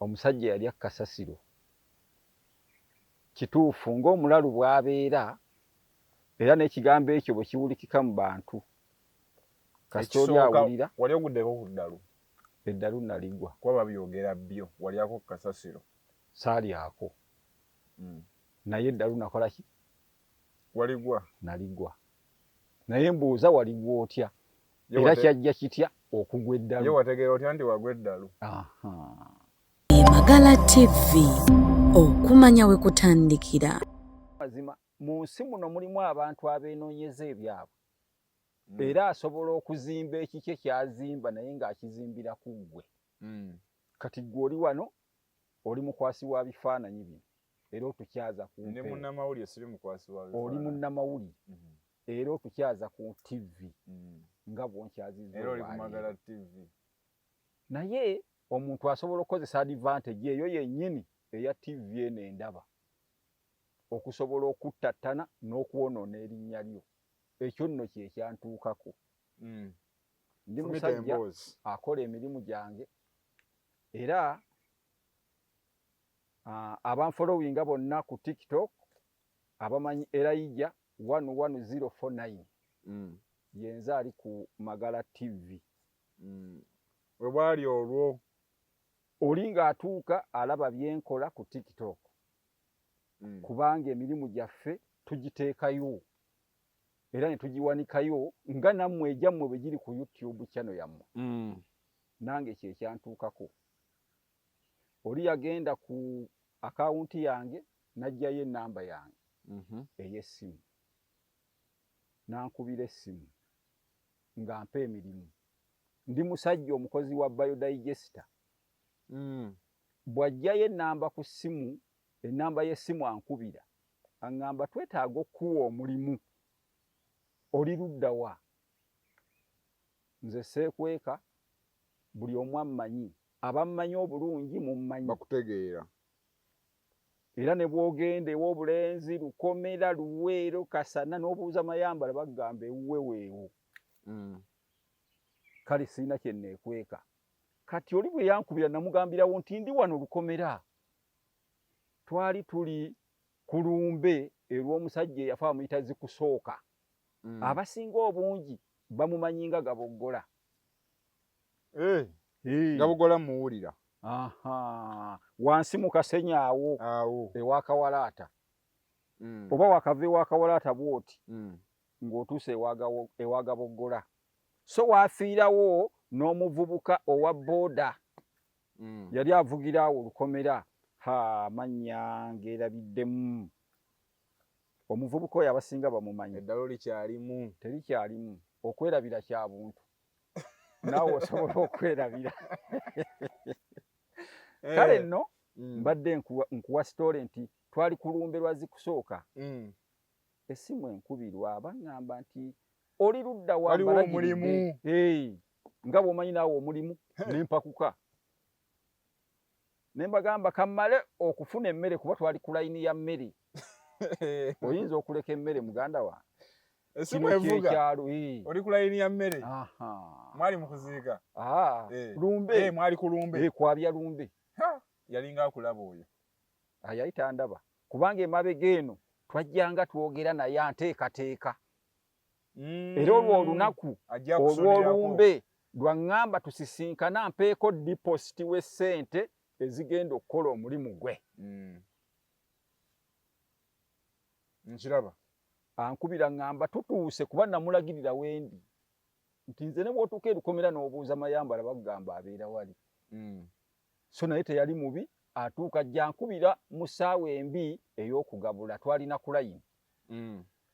Omusajja yalya kasasiro. Kituufu ng'omulalu bw'abeera era n'ekigambo ekyo bwe kiwulikika mu bantu, kasita oli Ekisooka, awulira. Wali oguddeko ku ddalu? Eddalu naligwa. Kuba babyogera byo, walyako ku kasasiro? Saalyako. Naye eddalu nakola ki? Waligwa? Naligwa. Naye mbuuza, waligwa otya? Era kyajja kitya okugwa eddalu? Ye wategeera otya nti wagwa eddalu? Magala TV, okumanya we kutandikira. Mazima mu nsi muno mulimu abantu abeenoonyeza ebyabwe. Era asobola okuzimba ekikye ky'azimba naye ng'akizimbira ku ggwe. Kati ggwe oli wano oli mukwasi wa bifaananyi bino era otukyaza ku Ndi mpewo. munnamawulire, siri mukwasi wa Oli bifaananyi. munnamawulire era otukyaza ku TV nga bw'onkyazizza Era oli ku olwaleero. Magala TV. Naye omuntu asobola okukozesa advantage eyo yennyini eya TV eno endaba okusobola okuttattana n'okwonoona erinnya lyo. Ekyo nno kye kyantuukako. Ndi Fumita musajja emboozi. akola emirimu gyange era abanfollowinga bonna ku TikTok abamanyi Elijah 11049 yenze ali ku Magala TV. We bwali olwo. Oli ng'atuuka alaba byenkola ku TikTok kubanga emirimu gyaffe tugiteekayo era ne tugiwanikayo nga nammwe egyammwe bwe giri ku YouTube channel yammwe. Nange kye kyantuukako. Oli yagenda ku akawunti yange n'aggyayo ennamba yange ey'essimu n'ankubira essimu ng'ampa emirimu. Ndi musajja omukozi wa biodigester. Bw'aggyayo ennamba ku ssimu, ennamba y'essimu ankubira aŋŋamba twetaaga okukuwa omulimu, oli ludda wa? Nze seekweka, buli omu ammanyi, abammanyi obulungi mummanyi. Bakutegeera. Era ne bw'ogenda ew'obulenzi Lukomera, Luweero, Kasana n'obuuza Mayambala bakugamba ewuwe weewo. Kale sirina kye neekweka. Kati oli bwe yankubira namugambirawo nti ndi wano Lukomera. Twali tuli ku lumbe erw'omusajja eyafa bamuyita Zikusooka. Abasinga obungi bamumanyi nga Gaboggola. Gaboggola muwulira. Wansi mu kasenyi awo Awo. ewa Kawalaata. Oba wakava ewa Kawalaata bw'oti ng'otuuse ewa Gaboggola. So waafiirawo n'omuvubuka owa booda. Yali avugira awo Lukomera. Ha, amannya ngeerabiddemu. Omuvubuka oyo abasinga bamumanyi. Eddalu likyalimu. Terikyalimu. Okwerabira kya buntu. Naawe osobola okwerabira. Kale nno mbadde nkuwa story nti twali ku lumbe lwa Zikusooka. Essimu enkubirwa baŋŋamba nti oli ludda wa Waliwo mbalagiridde. omulimu. Nga bw'omanyi naawe omulimu ne mpakuka. Ne mbagamba kammale okufuna emmere kuba twali ku layini ya mmere. Oyinza okuleka emmere muganda wange. Essimu Kino evuga. ky'ekyalo. Oli ku layini ya mmere. Mwali mu kuziika. Lumbe. Mwali ku lumbe. Kwabya lumbe. Yalinga akulaba oyo. Yali tandaba. Kubanga emabega eno twajjanga twogera naye anteekateeka. Era olwo olunaku Ajja kusunirako. olw'olumbe lwaŋŋamba tusisinkane ampeeko deposit w'essente ezigenda okukola omulimu gwe. Nkiraba. Ankubira ŋŋamba tutuuse kuba namulagirira wendi. Nti nze ne bw'otuuka e Lukomera n'obuuza Mayambala bakugamba abeera wali. So naye teyali mubi atuuka ajja ankubira mu ssaawa embi ey'okugabula twalina ku layini.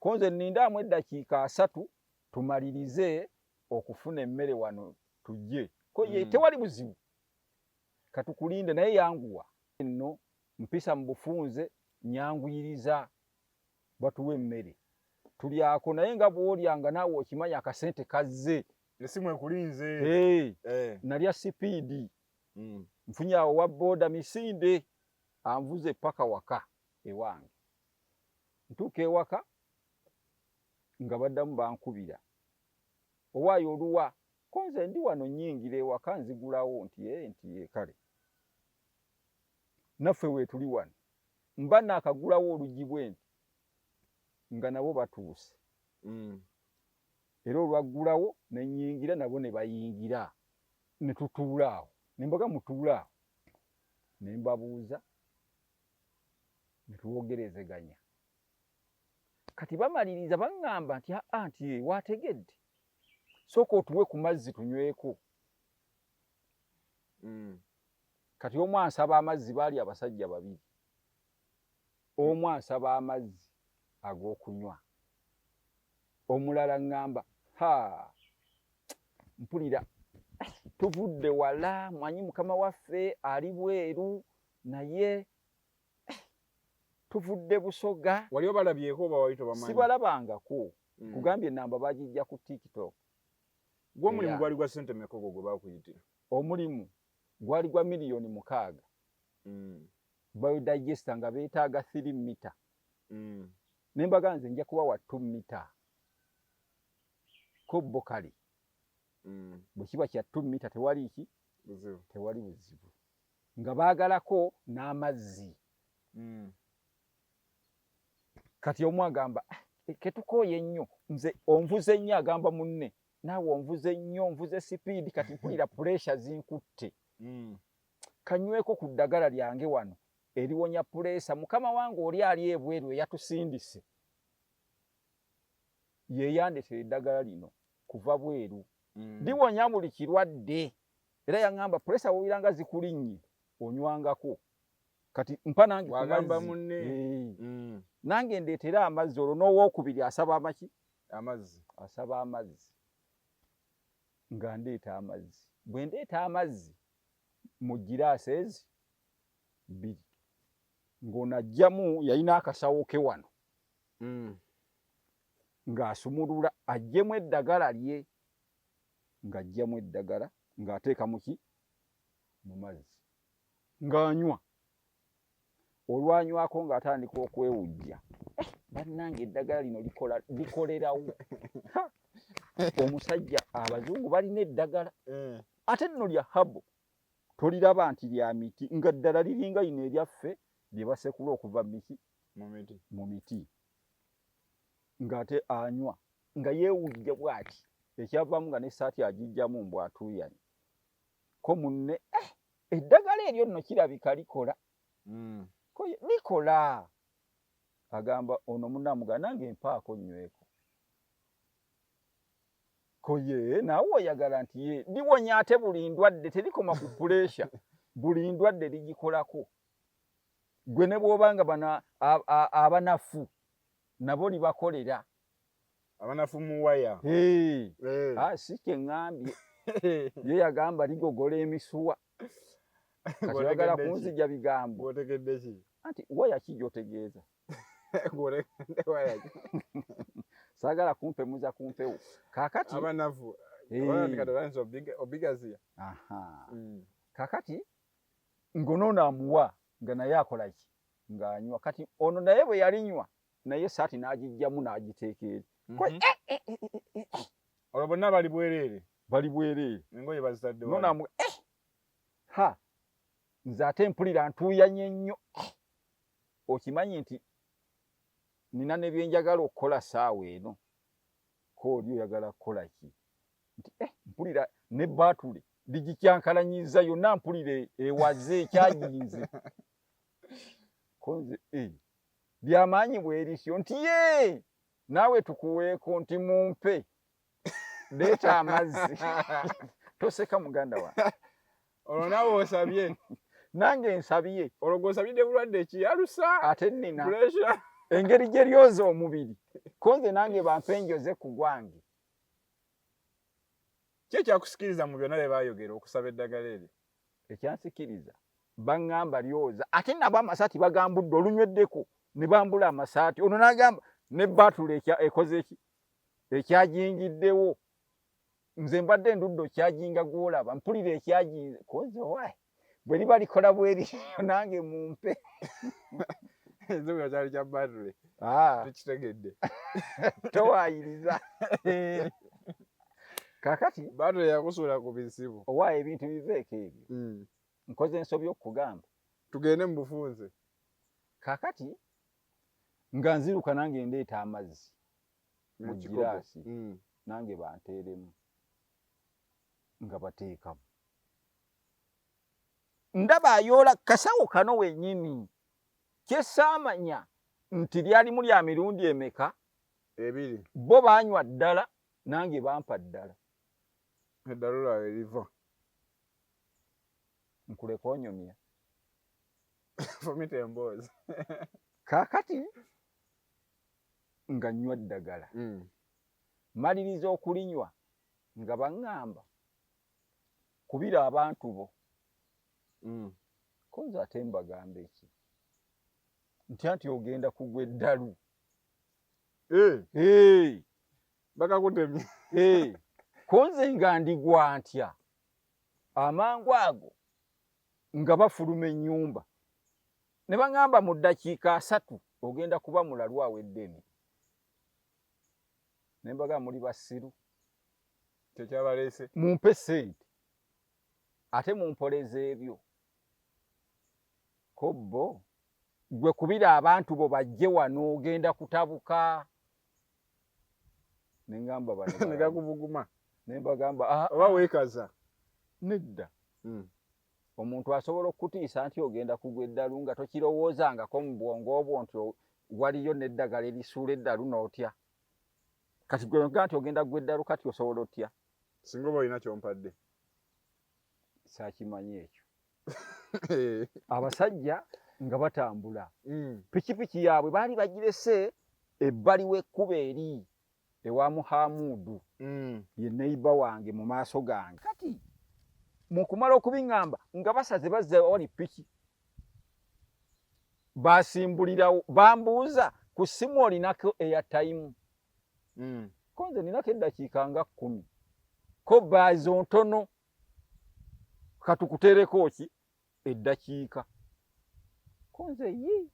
Ko nze nnindaamu eddakiika 30 tumalirize okufuna emmere wano tujje. Ko ye tewali buzibu. Katukulinde naye yanguwa. Nno mpisa mu bufunze nyanguyiriza batuwe emmere. Tulyako naye nga bw'olya nga naawe okimanyi akasente kazze. Essimu ekulinze. Nalya sipiidi. Nfunye awo wa booda misinde anvuze paka waka ewange. Ntuuka ewaka nga baddamu bankubira. Owaayo oluwa ko nze ndi wano nnyingira ewaka nzigulawo nti nti kale. Naffe weetuli wano. Mba naakagulawo oluggi bwe nti nga nabo batuuse. Era olwaggulawo ne nnyingira nabo ne bayingira ne tutuula awo. Ne mbaga mutuule awo. Ne mbabuuza ne twogerezeganya. Kati bamaliriza baŋŋamba nti aa nti ee waategedde sooka otuwe ku mazzi tunyweko. Kati omu ansaba amazzi, baali abasajja babiri, omu ansaba amazzi ag'okunywa, omulala ŋŋamba ha mpulira tuvudde wala, mmanyi mukama waffe ali bweru naye tuvudde Busoga. Wali obalabyeko oba wali tobamanyi? Sibalabangako. Kugambye ennamba bagijja ku TikTok. Gwo omulimu gwali gwa ssente mmeka ogwo gwe baakuyitira? Omulimu gwali gwa 6 million. Biodigester nga beetaaga 3 mita. Ne mbaga nze nja kubawa 2 mita. Ko bo kale. Bwe kiba kya 2 mita tewali ki? Buzibu. Tewali buzibu. Nga baagalako n'amazzi. Kati omu agamba ketukooye nnyo, nze onvuze nnyo, agamba munne naawe onvuze nnyo, onvuze sipiidi, kati mpulira puleesha zinkutte. Kanyweko ku ddagala lyange wano eriwonya puleesa. Mukama wange oli ali ebweru eyatusindise ye yandeetera eddagala lino kuva bweru. Liwonya buli kirwadde. Era yaŋŋamba puleesa w'owulira nga zikulinnye onywangako. Kati mpa nange ku Bw'agamba mazzi. munne. Nange ndeetera amazzi, olwo n'owookubiri asaba amaki? Amazzi. Asaba amazzi. Nga ndeeta amazzi. Bwe ndeeta amazzi mu giraasi ezi bbiri, ng'ono aggyamu, yalina akasawo ke wano. Ng'asumulula aggyemu eddagala lye, ng'aggyamu eddagala ng'ateeka mu ki? Mu mazzi. Ng'anywa. Olwanywako ng'atandika okwewujja. Bannange eddagala lino likola, likolerawo. Omusajja abazungu balina eddagala. Ate nno lya herbal. Toliraba nti lya miti, nga ddala liringa lino eryaffe lye basekula okuva mu miti. Mu miti. Mu miti. Ng'ate anywa nga yeewujja bw'ati. Ekyavaamu nga n'essaati agiggyamu mbu atuuyanye. Ko munne eddagala eryo nno kirabika likola. Ko likola. Agamba ono munne amugamba nange mpaako nnyweko. Ko ye naawe oyagala nti ye liwonya ate buli ndwadde, terikoma ku puleesha, buli ndwadde ligikolako. Ggwe ne bw'oba nga bano abanafu nabo libakolera. Abanafu mu waya. Si kye ŋŋambye. Ye yagamba ligogola emisuwa. Kati oyagala kunzigya bigambo. Bw'otegedde ki? Anti waya ki gy'otegeeza? Bw'otegedde waya ki? Saagala kumpemuza ku mpewo. Kaakati Abanafu. Kati otandise obigaziya. Kaakati ng'onoono amuwa nga naye akola ki? Ng'anywa. Kati ono naye bwe yalinywa naye essaati n'agiggyamu n'agiteeka eri. Olwo bonna bali bwereere. Bali bwereere. Engoye bazitadde wali. N'ono ha nze ate mpulira ntuuyanye nnyo. Okimanyi nti nina ne bye njagala okukola ssaawa eno. Ko oli oyagala kukola ki? Nti mpulira ne baatule ligikyankalanyizza yonna, mpulira ewaze ekyajinze. Ko nze byamaanyi bwe lityo nti ye naawe tukuweeko nti mumpe leeta amazzi. Toseka muganda wange. Olwo naawe osabye. Nange nsabye. Olwo gw'osabidde bulwadde ki? Alusa? Ate nnina. Pressure? Engeri gye lyoza omubiri. Ko nze nange bampe njoze ku gwange. Ki ekyakusikiriza mu byonna bye baayogera okusaba eddagala eryo? Ekyansikiriza baŋŋamba lyoza, ate nabo amasaati bagambudde olunyweddeko ne bambula amasaati. Ono n'agamba ne baatule ekoze ki? Ekyajingiddewo. Nze mbadde ndudde okyajinga gw'olaba, mpulira ekyajinze. Ko nze owaaye bwe liba likola bweri nange mumpe. Ekizibu kyali kya baatule. Tukitegedde. Towaayiriza. Kaakati Baatule yakusuula ku bizibu. Owaaye ebintu biveeko ebyo. Nkoze ensobi okukugamba. Tugende mu bufunze. Kaakati nga nziruka nange ndeeta amazzi mu giraasi nange banteeremu nga bateekamu. Ndaba ayoola kasawo kano wennyini kye saamanya nti lyalimu lya mirundi emeka? Ebiri. Bo baanywa ddala nange bampa ddala. Eddalu lyawe liva. Nkuleka onyumya. Fumita emboozi. Kaakati nga nnywa ddagala. Maliriza okulinywa nga baŋŋamba kubira abantu bo. Ko nze ate mbagamba eki? Ntya nti ogenda kugwa eddalu. Bakakutemye. Ko nze nga ndigwa ntya? Amangu ago nga bafuluma ennyumba ne baŋŋamba mu ddakiika 30 ogenda kuba mulalu aweddene. Ne mbagamba muli basiru. Kyekyabaleese. Mumpe ssente ate mumpoleze ebyo. Ko bo gwe kubira abantu bo bajje wano ogenda kutabuka. Ne ŋŋamba bano Ne gakubuguma. Ne mbagamba oba weekaza. Nedda. Omuntu asobola okukutiisa nti ogenda kugwa eddalu nga tokirowoozangako mu bwongo bwo nti waliyo n'eddagala erisuula eddalu n'otya. Kati gwe nga nti ogenda kugwa eddalu kati osobola otya? Singa oba olina ky'ompadde. Saakimanyi ekyo. Abasajja nga batambula. Pikipiki yaabwe baali bagirese ebbali w'ekkubo eri ewa Muhamudu. Ye neighbor wange mu maaso gange. Kati mu kumala okubiŋŋamba nga basaze bazza wali piki. Basimbulirawo bambuuza ku ssimu olinako airtime. Ko nze ninako eddakiika nga 10. Ko baazo ntono. Katukuteereko ki eddakiika. Ko nze ye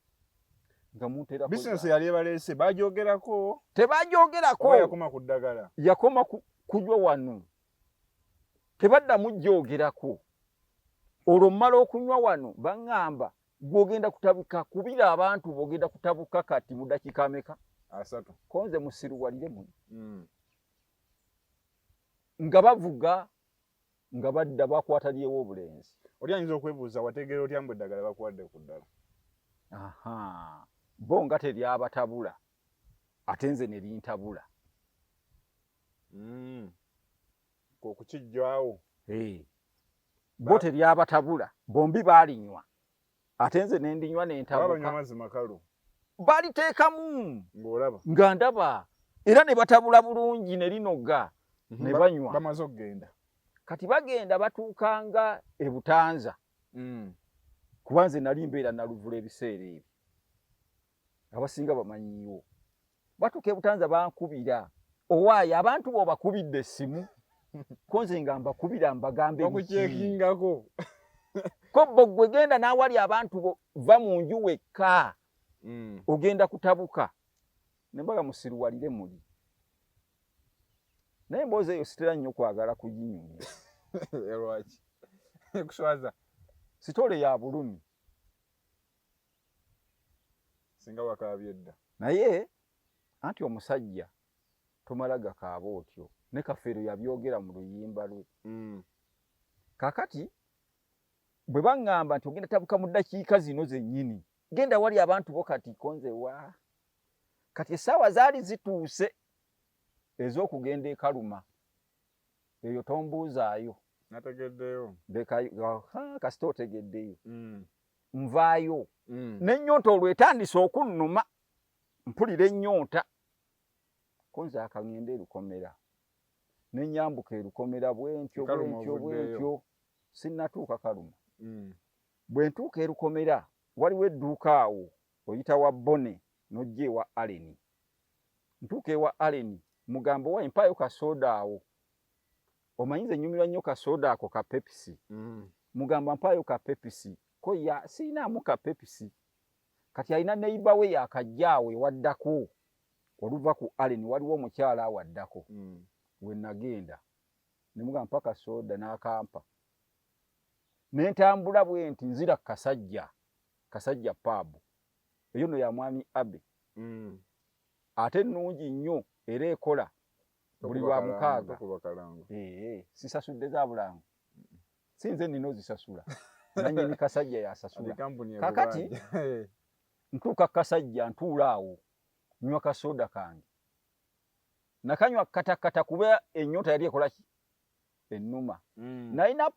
nga munteerako. Bizinesi yali ebaleese baagyogerako. Tebagyogerako. Oba yakoma ku ddagala. Yakoma kunywa wano. Tebaddamu gyogerako. Olwo mmala okunywa wano baŋŋamba gw'ogenda kutabuka kubira abantu b'ogenda kutabuka kati mu ddakiika ameka? 30. Ko nze musiruwalire muno. Nga bavuga nga badda bakwata lyewo obulenzi. Oli ayinza okwebuuza wategeera otya mbu eddagala bakuwadde ku ddala? Aha. Bo nga teryabatabula ate nze ne lintabula. Okukijjaawo. Bo teryabatabula bombi baalinywa ate nze ne ndinywa ne ntabuka. Banywa amazzi makalu. Baliteekamu. Ng'olaba. Nga ndaba era ne batabula bulungi ne linoga ne banywa. Bamaze okugenda. Kati bagenda batuukanga e Butanza. Kuba nze nali mbeera Naluvula ebiseera ebyo. Abasinga bamanyiiwo. Batuuka e Butanza bankubira. Owaaye abantu bo bakubidde essimu. Ko nze nga mbakubira mbagambe biki. Bakukyekingako. Ko bo gwe genda n'awali abantu bo va mu nju wekka. Ogenda kutabuka. Ne mbaga musiruwalire muli. Naye emboozi eyo sitera nnyo kwagala kuginyumya. Lwaki? Kuswaza. Sitole ya bulumi. Singa wakaabye dda. Naye anti omusajja tomala gakaaba otyo. Ne Kafeero yabyogera mu luyimba lwe. Kaakati bwe baŋŋamba nti ogenda tabuka mu ddakiika zino zennyini, genda wali abantu bo kati konze wa. Kati essaawa zaali zituuse ez'okugenda e Kaluma. Eyo tombuuzaayo. Nategeddeyo. Kasita otegeddeyo. Nvaayo. N'ennyonta olwo etandise okunnuma. Mpulira ennyonta. Ko nze akangende erukomera. Ne nnyambuka erukomera bwentyo bwentyo bwentyo. Sinnatuuka Kaluma. Bwe ntuuka erukomera waliwo edduuka awo oyita wa Bone n'ojja ewa Allen. Ntuuka ewa Allen mugamba owaye mpaayo kasooda awo. Omanyi nze nnyumirwa nnyo kasooda ako ka Pepsi. Mugamba mpaayo ka Pepsi. Ko ya siinaamu ka Pepsi. Kati alina neighbor we yakajja awo ewaddako. Oluva ku Allen waliwo omukyala awo addako. We nagenda. Ne mugamba mpa kasooda n'akampa. Ne ntambula bwe nti nzira ku kasajja. Kasajja pub eyo no ya mwami Abe. Ate nnungi nnyo era ekola buli lwa mukaaga. Sisasudde za bulango, si nze nina ozisasula, nanyini Kasajja yasasula. Kakati ntuuka Kasajja, ntuula awo nywa kasoda kange, nakanywa katakata kuba ennyonta yali ekola ki, ennuma. Nalina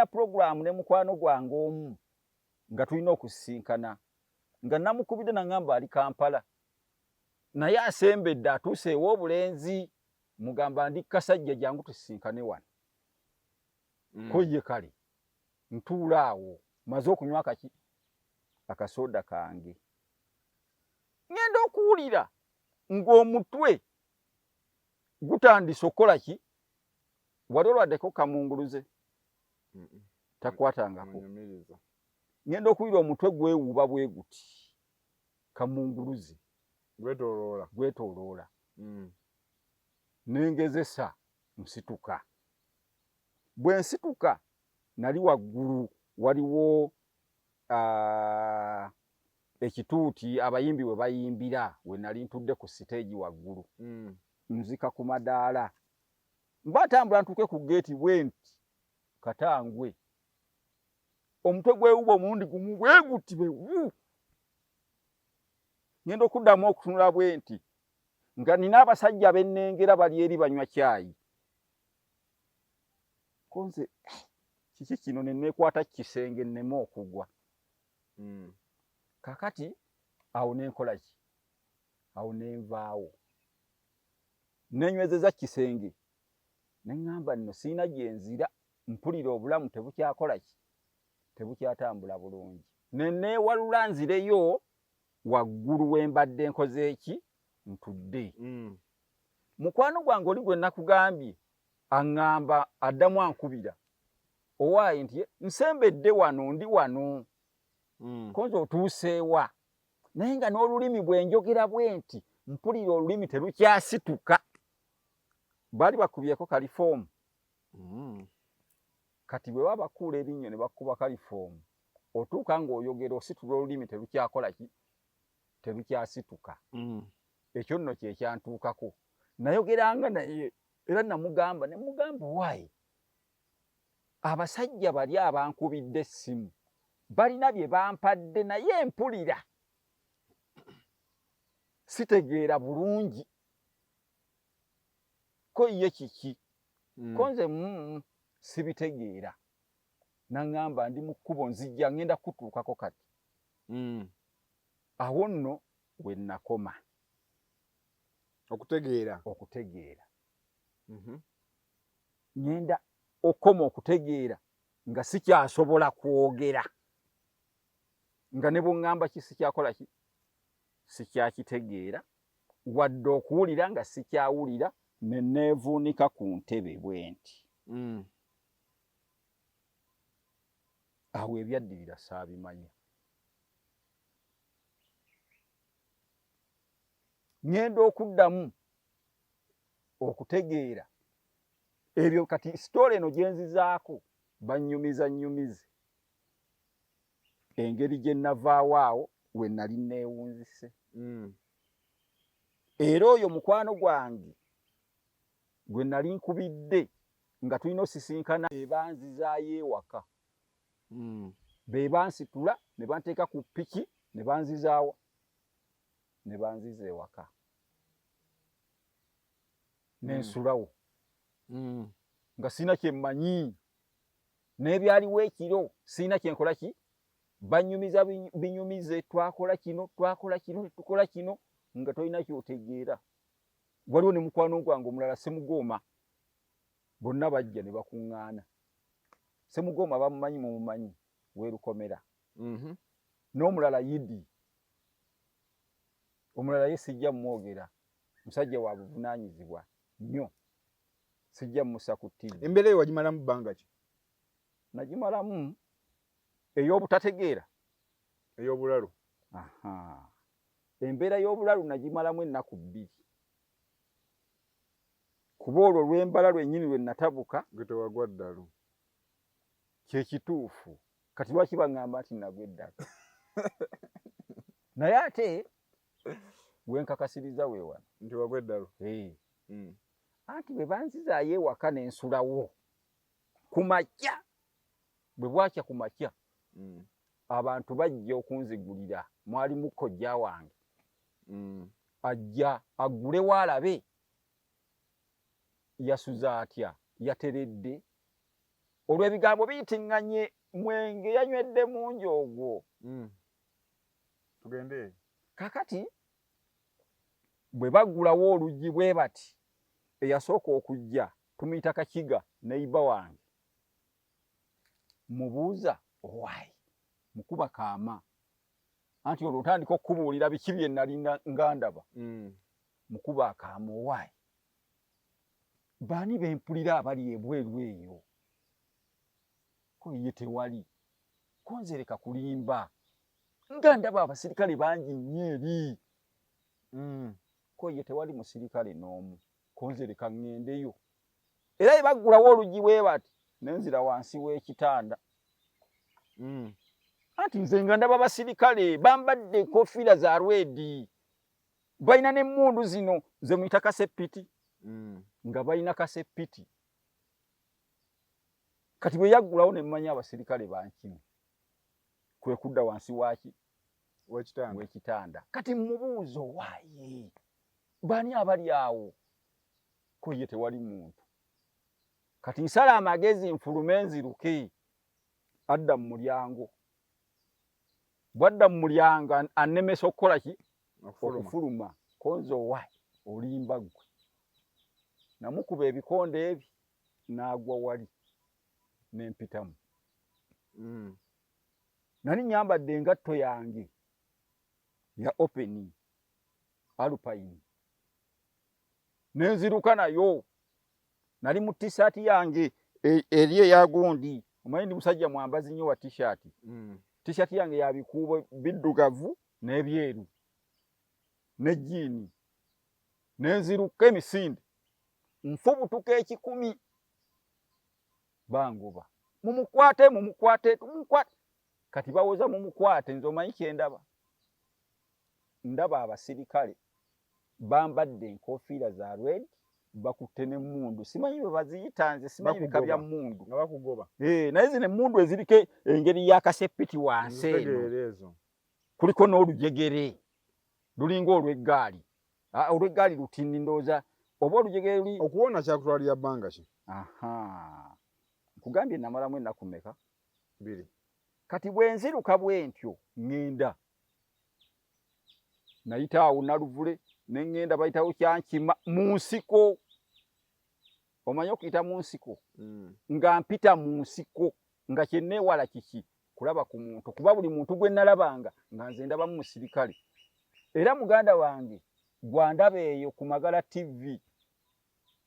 puroguramu ne mukwano gwange omu nga tulina okusisinkana, nga namukubidde naŋŋamba ali Kampala naye asembedde atuuse ew'obulenzi, mugamba ndi Kasajja jangu tusisinkane wano. Ko ye kale ntuula awo maze okunywa akaki akasoda kange, ŋŋenda okuwulira ng'omutwe gutandise okukola ki. Wali olwaddeko kamunguluze? Takwatangako. Ŋŋenda okuwulira omutwe gwewuuba bwe guti, kamunguluze gwetooloola. Nengezesa nsituka. Bwe nsituka nali waggulu waliwo ekituuti abayimbi we bayimbira, we nali ntudde ku siteegi waggulu. Nzika ku madaala, mba ntambula ntuuke ku geeti bwe nti katangwe, omutwe gwewuba omulundi gumu bwe guti bwe wu. Ngenda okuddamu okutunula bwe nti nga nina abasajja bennengera bali eri banywa kyayi. Ko nze kiki kino, ne neekwata kisenge nneme okugwa. Kakati awo ne nkola ki? Awo ne nvaawo, nenywezeza kisenge, ne ŋŋamba nno sirina gye nzira, mpulira obulamu tebukyakola ki, tebukyatambula bulungi. Ne neewalula nzireyo waggulu we mbadde nkoze ki, ntudde. Mukwano gwange oli gwe nakugambye aŋŋamba, addamu ankubira owaaye nti nsembedde wano, ndi wano. Konze otuuseewa? Naye nga n'olulimi bwe njogera bwe nti mpulira olulimi terukyasituka. Baali bakubyeko kalifoomu. Kati bwe baba bakuula erinnyo ne bakuba kalifoomu, otuuka ng'oyogera ositula olulimi terukyakola ki, terukyasituka. Ekyo nno kye kyantuukako. Nayogeranga naye era namugamba, ne mugamba owaaye abasajja bali abankubidde essimu balina bye bampadde naye mpulira sitegeera bulungi. Ko ye kiki? Ko nze sibitegeera. Naŋŋamba ndi mu kkubo nzijja ŋŋenda kukutuukako kati. Awo nno we nakoma okutegeera. Okutegeera. Ŋŋenda okukoma okutegeera nga sikyasobola kwogera, nga ne bw'oŋŋamba ki sikyakola ki, sikyakitegeera, wadde okuwulira nga sikyawulira. Ne neevuunika ku ntebe bwe nti. Awo ebyaddirira saabimanya. Ŋŋenda okuddamu okutegeera ebyo kati sitoola eno gye nzizaako bannyumiza nnyumize engeri gye navaawo awo we nali neewunzise. Era oyo mukwano gwange gwe nali nkubidde nga tulina osisinkana ebanzizaayo ewaka. Be bansitula ne banteeka ku ppiki ne banzizaawa ne banziza ewaka ne nsulawo. Nga sirina kye mmanyi, n'ebyaliwo ekiro sirina kye nkola ki, banyumiza binyumize, twakola kino, twakola kino, tukola kino, nga tolina ky'otegeera. Waliwo ne mukwano gwange omulala Ssemugooma, bonna bajja ne bakuŋŋaana. Ssemugooma bamumanyi, mumumanyi, w'e Lukomera. N'omulala Yidi, omulala ye sijja mmwogera, musajja wa buvunaanyizibwa nnyo, sijja mmussa ku TV. Embeera eyo wagimalamu bbanga ki? Nagimalamu ey'obutategeera. Ey'obulalu. Embeera y'obulalu nagimalamu ennaku 2. Kuba olwo lw'embala lwennyini lwe natabuka. Gwe tewagwa ddalu. Kye kituufu. Kati lwaki baŋŋamba nti nagwa eddalu? Naye ate wenkakasiriza weewano nti wagwa eddalu. Anti bwe banzizaayo ewaka ne nsulawo ku makya, bwe bwakya ku makya, abantu bajja okunzigulira, mwalimu kojja wange. Ajja aggulewo alabe yasuze atya, yateredde. Olw'ebigambo biyitiŋŋanye mwenge yanywedde mungi ogwo. Tugende. Kakati bwe baggulawo oluggi bwe bati, eyasooka okujja tumuyita Kakiga, neighbor wange. Mubuuza owaayi, mukuba kaama. Anti olwo ntandika okukubuulira biki bye nali nga ndaba. Mukuba akaama, owaayi, baani bempulira abali ebweru eyo? Ko ye tewali. Ko nze leka kulimba, nga ndaba abasirikale bangi nnyo eri. Ko ye tewali musirikale n'omu. Ko nze leka ŋŋendeyo. Era bwe baggulawo oluggi bwe bati, ne nzira wansi w'ekitanda. Anti nze nga ndaba basirikale bambadde enkofiira za red, balina n'emmundu zino ze muyita kasepiti, nga balina kasepiti. Kati bwe yaggulawo ne mmanya abasirikale bankimye, kwe kudda wansi waaki? W'ekitanda. Kati mmubuuza owaaye, baani abali awo? Ko ye tewali muntu. Kati nsala amagezi nfulume nziruke. Adda mu mulyango. Bw'adda mu mulyango annemesa okukola ki? Okufuluma. Ko nze owaaye, olimba ggwe. Namukuba ebikonde ebi n'agwa wali ne mpitamu. Nali nnyambadde engatto yange ya open alpine, ne nziruka nayo. Nali mu t-shirt yange eri eya gundi, omanyi ndi musajja mwambazi nnyo wa t-shirt. T-shirt yange ya bikuubo biddugavu n'ebyeru ne jjiini, ne nziruka emisinde nfubutuka 100, bangoba, mumukwate, mumukwate, tumukwate. Kati bawoza mumukwate, nze omanyi kye ndaba? Ndaba abasirikale bambadde enkofiira za red, bakutte n'emmundu, simanyi bwe baziyita, nze simanyi bika bya mmundu. Nga bakugoba. Naye zino emmundu eziriko engeri ya kasepiti wansi eno, kuliko n'olujegere lulinga olw'eggaali, olw'eggaali lutini ndowooza, oba olujegere luli. Okuwona kyakutwalira bbanga ki? Aha, nkugambye namalamu ennaku mmeka? 2. Kati bwe nziruka bwe ntyo ŋŋenda, nayita awo Naluvule ne ŋŋenda bayitawo Kyankima mu nsiko. Omanyi okuyita mu nsiko? Nga mpita mu nsiko nga kye neewala kiki? Kulaba ku muntu, kuba buli muntu gwe nalabanga nga nze ndabamu musirikale. Era muganda wange gwandaba eyo ku Magala TV,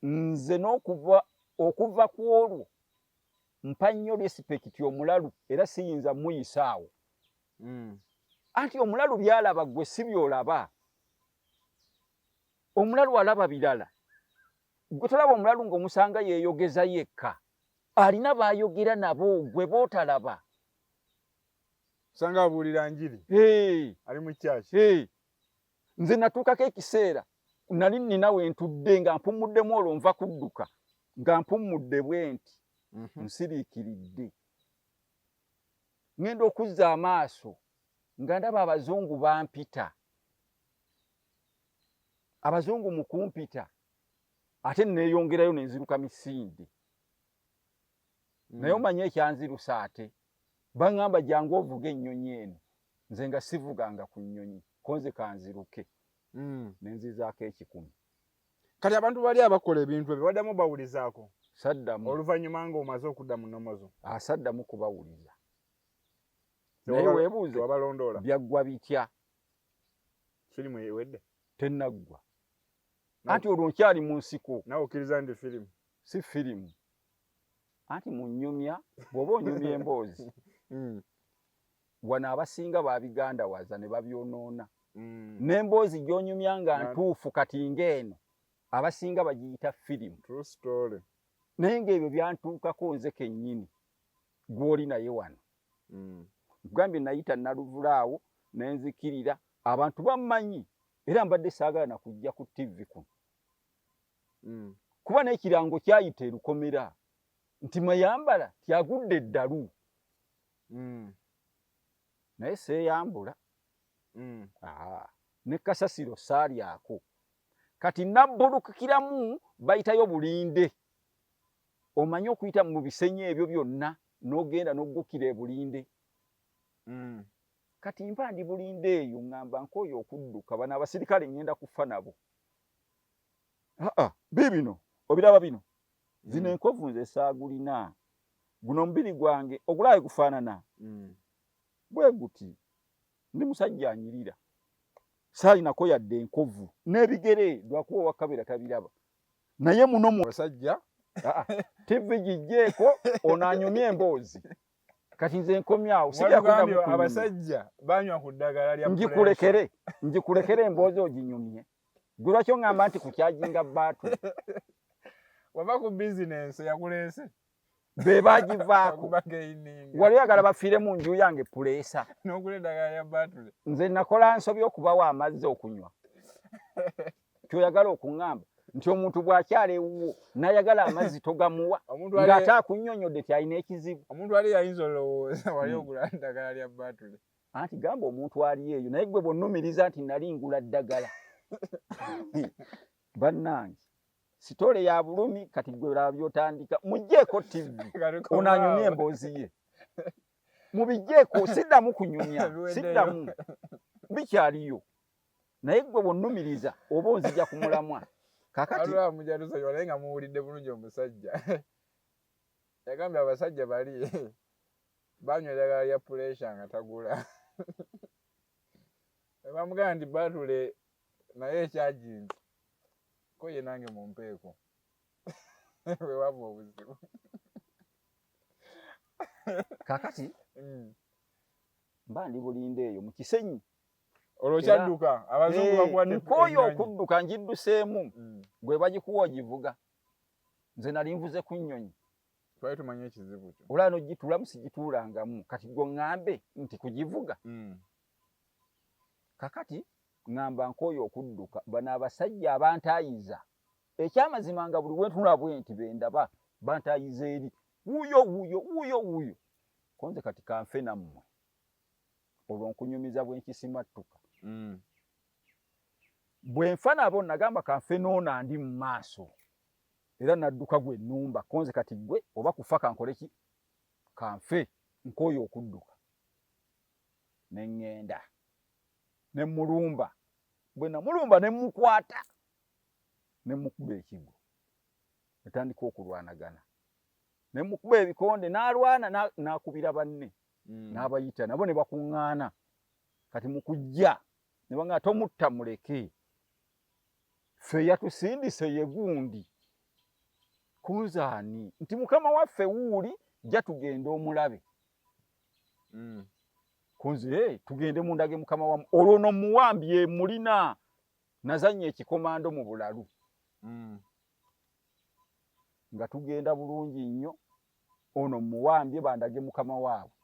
nze n'okuva okuva ku olwo mpa nnyo respect omulalu, era siyinza muyisa awo. Anti omulalu by'alaba ggwe si by'olaba. Omulalu alaba birala. Ggwe tolaba omulalu ng'omusanga yeeyogeza yekka, alina b'ayogera nabo ggwe b'otalaba. Osanga abuulira njiri. Ali mu church. Nze natuukako ekiseera nali nnina we ntudde nga mpummuddemu, olwo nva kudduka nga mpummudde bwe nti, nsiriikiridde. Ŋŋenda okuzza amaaso nga ndaba abazungu bampita. Abazungu mu kumpita ate neeyongerayo ne nziruka misinde. Naye omanyi ekyanzirusa ate? Baŋŋamba jangu ovuge ennyonyi eno. Nze nga sivuganga ku nnyonyi, ko nze kanziruke. Ne nzizaako 100. Kati abantu bali abakola ebintu ebyo waddamu bawulizaako? Saddamu. Oluvannyuma ng'omaze okudda mu nnomozo? Saddamu kubawuliza. Naye weebuuze, Tewabalondoola? Byaggwa bitya? Firimu ewedde? Tennaggwa. Anti olwo nkyali mu nsiko. Naawe okkiriza nti firimu? Si firimu. Anti mu nnyumya, bw'oba onyumya emboozi, wano abasinga babigandawaza ne babyonoona. N'emboozi gy'onyumya nga ntuufu kati ng'eno, abasinga bagiyita firimu. True story. Naye ng'ebyo byantuukako nze kennyini gw'oli naye wano. Nkugambye nayita Naluvula awo nenzikirira, abantu bammanyi era mbadde saagala na kujja ku TV kuno. Kuba n'ekirango kyayita erukomera nti Mayambala tyagudde eddalu. Naye seeyambula. Ne kasasiro saalyako. Kati nabbulukukiramu bayitayo Bulinde. Omanyi okuyita mu bisenyi ebyo byonna n'ogenda n'oggukira e Bulinde. Kati mba ndi Bulinde eyo ŋŋamba nkooye okudduka, bano abasirikale ŋŋenda kufa nabo. Aa, biibino obiraba bino. Zino enkovu nze saagulina. Guno omubiri gwange ogulaba gufaanana bwe guti. Ndi musajja anyirira. Saalinako yadde enkovu n'ebigere lwakuba owa kabera tabiraba. Naye muno mu basajja TV gijjeeko ono anyumye emboozi. Kati nze nkomyawo sijja kuddamu kunyumya. Abasajja banywa ku ddagala lya ngikulekere ngikulekere emboozi oginyumye. Gwe lwaki oŋŋamba nti kukyajinga baatu? Wava ku bizinensi yakuleese. Be bagivaako. Wali oyagala bafiire mu nju yange puleesa. N'ogula eddagala lya baatule. Nze nakola nsobi okubawa amazzi okunywa. Kyoyagala okuŋŋamba nti omuntu bw'akyala ewuwo n'ayagala amazzi togamuwa ng'ate akunnyonnyodde ti alina ekizibu. Omuntu ali ayinza olowooza wali ogula ddagala lya baatule. Anti gamba omuntu ali eyo naye gwe bw'onnumiriza nti nali ngula ddagala. Bannange sitole ya bulumi kati gwe laba by'otandika muggyeko TV ono anyumye emboozi ye mubiggyeko siddamu kunyumya siddamu bikyaliyo naye gwe bw'onnumiriza oba onzija ku mulamwa kakati mujja naye nga muwulidde bulungi omusajja yagambye abasajja bali banywa eddagala lya puresha nga tagula bamugamba nti batule naye ekyaginze ko ye nange mumpeeko wewava obuzibu kakati mba ndi bulinde eyo mu Kisenyi olwo kyadduka abazungu bakuwadde nkooye okudduka ngidduseemu gwe bagikuwa ogivuga nze nali nvuze ku nnyonyi twali tumanyi ekizibu kyo olaba n'ogituulamu sigituulangamu kati gwe ŋŋambe nti kugivuga kakati ŋŋamba nkooye okudduka bano abasajja abantaayiza ekyamazima nga buli wentunula bwe nti bendaba bantaayiza eri wuuyo wuuyo wuuyo wuuyo konze kati kanfe nammwe olwo nkunyumiza bwe nkisimattuka bwe nfa nabo nagamba kanfe noona ndi mu maaso era nadduka gwe nnumba konze kati gwe oba kufa kankole ki kanfe nkooye okudduka ne ŋŋenda ne mulumba bwe namulumba ne mukwata ne mukuba ekigwo netandika okulwanagana ne mukuba ebikonde n'alwana n'akubira banne n'abayita nabo ne bakuŋŋaana kati mu kujja ne baŋŋamba tomutta muleke ffe yatusindise ye gundi kunzaani nti mukama waffe wuuli jja tugende omulabe kunze tugende mundage mukama wamu olwo no muwambye mulina nazannya ekikomando mu bulalu nga tugenda bulungi nnyo ono muwambye bandage mukama waabwe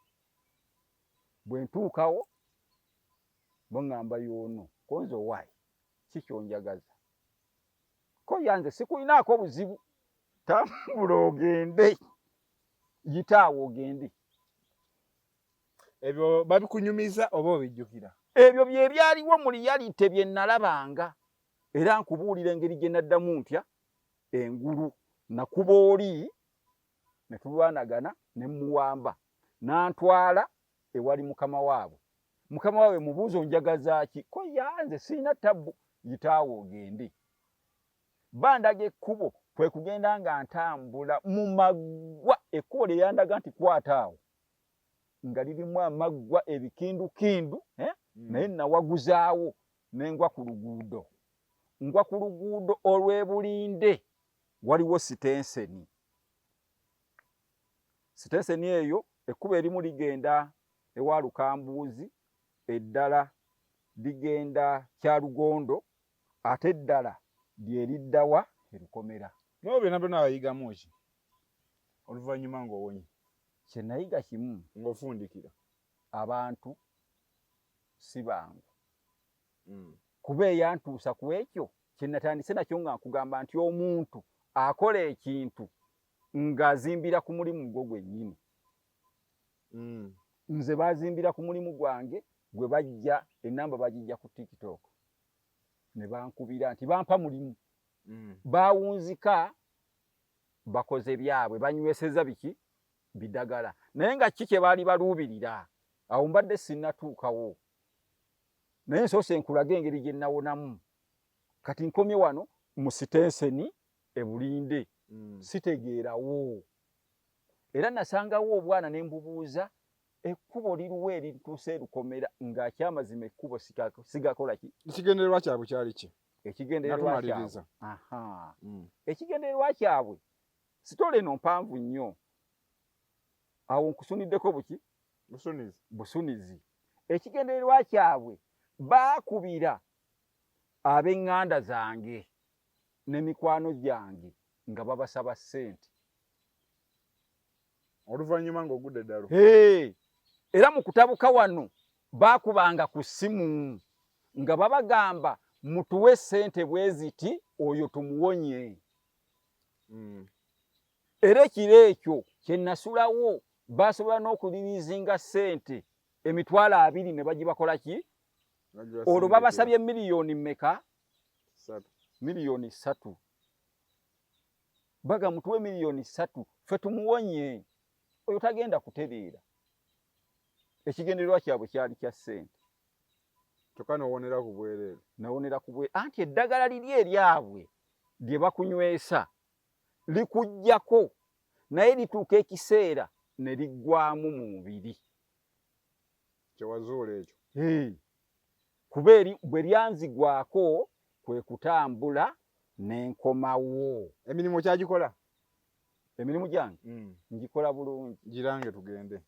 bwe ntuukawo baŋŋamba y'ono konze owaayi kikyonjagaza ko yanze sikulinaako buzibu tambula ogende yitaawo ogende ebyo babikunyumiza oba obijjukira ebyo bye byaliwo mu liyalite bye nalabanga era nkubuulira engeri gye naddamu ntya engulu nakuba oli ne tulwanagana ne muwamba n'antwala ewali mukama waabwe mukama waabwe mubuuza onjagaza ki ko yanze sirina tabbu yitaawo ogende bandaga ekkubo kwe kugenda nga ntambula mu maggwa ekkubo lye yandaga nti kwata awo nga lirimu amaggwa ebikindukindu naye nawaguzaawo ne ngwa ku luguudo ngwa ku luguudo olw'ebulinde waliwo sitenseni sitenseni eyo ekkubo erimu ligenda ewa Lukambuuzi eddala ligenda Kyalugondo ate eddala lyeriddawa erukomera. N'ebyo byonna byonna wayigamu ki oluvannyuma ng'owonye? Kye nayiga kimu ng'ofundikira. Abantu si bangu. Kuba eyantuusa ku ekyo kye natandise nakyo nga nkugamba nti omuntu akola ekintu ng'azimbira ku mulimu gwo gwennyini. Nze bazimbira ku mulimu gwange gwe bajja enamba bagijja ku TikTok ne bankubira nti bampa mulimu. Bawunzika bakoze byabwe, banyweseza biki bidagala, naye nga ki kye baali baluubirira awo mbadde sinnatuukawo, naye nsoose nkulaga engeri gye nawonamu. Kati nkomye wano mu sitenseni e Bulinde. Sitegeerawo, era nasangawo obwana ne mbubuuza ekkubo liruwa erintuusa erukomera, ng'akyamazima ekkubo sigakola ki. Ekigendererwa kyabwe kyali ki? Ekigendererwa kyabwe, ekigendererwa kyabwe, story eno mpanvu nnyo, awo nkusuniddeko buki busunizi. Busunizi. Ekigendererwa kyabwe, baakubira ab'eŋŋanda zange ne mikwano gyange nga babasaba ssente. Oluvannyuma ng'ogudde eddalu. Era mu kutabuka wano baakubanga ku ssimu nga babagamba mutuwe ssente bwe ziti oyo tumuwonye. Era ekiro ekyo kye nasulawo basobola n'okuliriizinga ssente 20,000 ne bagibakola ki, olwo babasabye miliyoni mmeka? 3 miliyoni. Baga mutuwe 3 miliyoni ffe tumuwonye oyo tagenda kutereera. Ekigendererwa kyabwe kyali kya ssente. Kyokka n'owonera ku bwereere. Nawonera ku bwe anti eddagala liri eryabwe lye bakunywesa likuggyako, naye lituuka ekiseera ne liggwamu mu mubiri. Kyewazuula ekyo. Kuba eri bwe lyanzigwako kwe kutambula ne nkomawo. Emirimu kyagikola? Emirimu gyange ngikola bulungi. Girange tugende.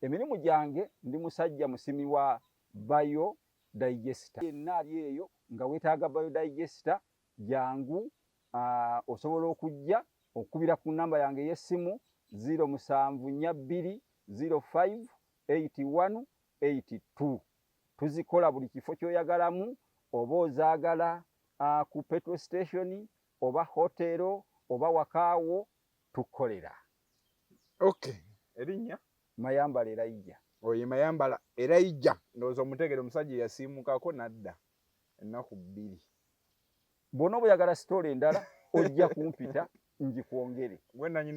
Emirimu gyange, ndi musajja musimi wa bio digester. Yenna ali eyo nga weetaaga bio digester, jangu, osobola okujja okubira ku namba yange ey'essimu 0742 05 81 82. Tuzikola buli kifo ky'oyagalamu, oba ozaagala ku petrol station oba hotero oba wakaawo, tukolera. Okay, erinnya? Mayambala Elijah. Oyo Mayambala Elijah, ndowooza omutegere, omusajja eyasiimukako n'adda ennaku 2. Bw'onooba oyagala story endala ojja kumpita ngikwongere. Gwe nanyini.